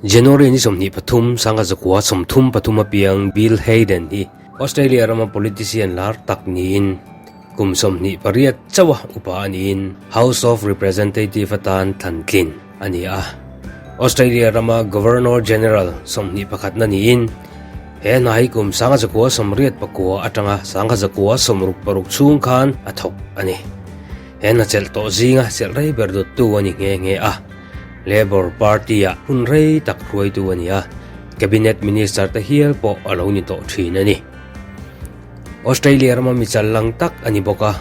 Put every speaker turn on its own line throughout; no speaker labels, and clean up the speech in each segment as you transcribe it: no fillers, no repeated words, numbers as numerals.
January ni 23, 1933 a piang Bill Hayden hi Australia rama politician lar tak niin kum 28 chauha upa a niin House of Representative atan thlan tlin a ni a. Australia rama Governor General 21 na niin he hna hi kum 1989 atanga 1966 chhung khan a thawk a ni. He hna chelh tawh zinga chelh rei ber dawttu a ni nghe nghe a. Labour Party-ah hun rei tak hruaitu a ni a, Cabinet Minister te hial pawh a lo ni tawh thin a ni. Australia rama mi chal lang tak a ni bawk a,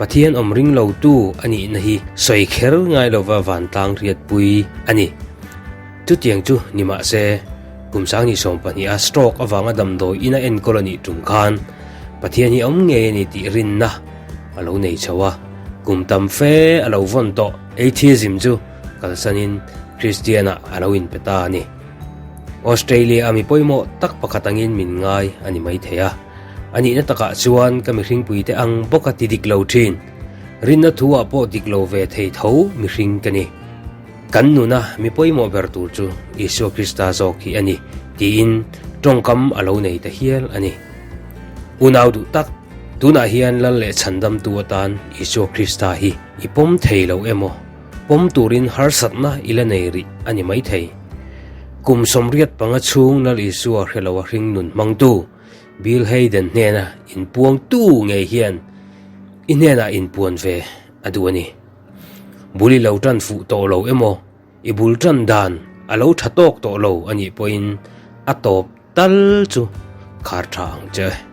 Pathian awm ring lotu a nihna hi sawi kher ngai lova vantlang hriatpui a ni. Chutiang chu ni mah se, kum sang ni 12 a stroke avanga damdawi ina enkawl a nih tum khan Pathian hi awm ngei a ni tih rinna a lo nei chho a, kum tam fe a lo vawn tawh. Atheism chu kalsanin Kristian-ah a lo inpe ta a ni. Australia-a mi pawimawh tak pakhat angin min ngai a ni maithei a. A nihna takah chuan ka mihringpuite ang bawka ti dik lo thin. Rinna thu-ah pawh dik lo ve thei tho mihring ka ni. Kan nuna mi pawimawh ber tur chu Isua Krista zawk hi a ni tiin tawngkam a lo nei ta hial a ni. Unau duh tak, tunah hian Lal leh Chhandamtu atan Isua Krista hi I pawm thei lo emaw, pawm turin harsatna i la nei rih a ni maithei. Kum 85 chhung Lal Isua hre lo a hring nun hmangtu Bill Hayden hnena inpuangtu ngei hian i hnenah inpuan ve a duh a ni. Bul i lo tan fuh tawh lo emaw, i bul tan dan a lo tha tawk tawh lo a nih pawhin a tawp tal chu khar tha ang che.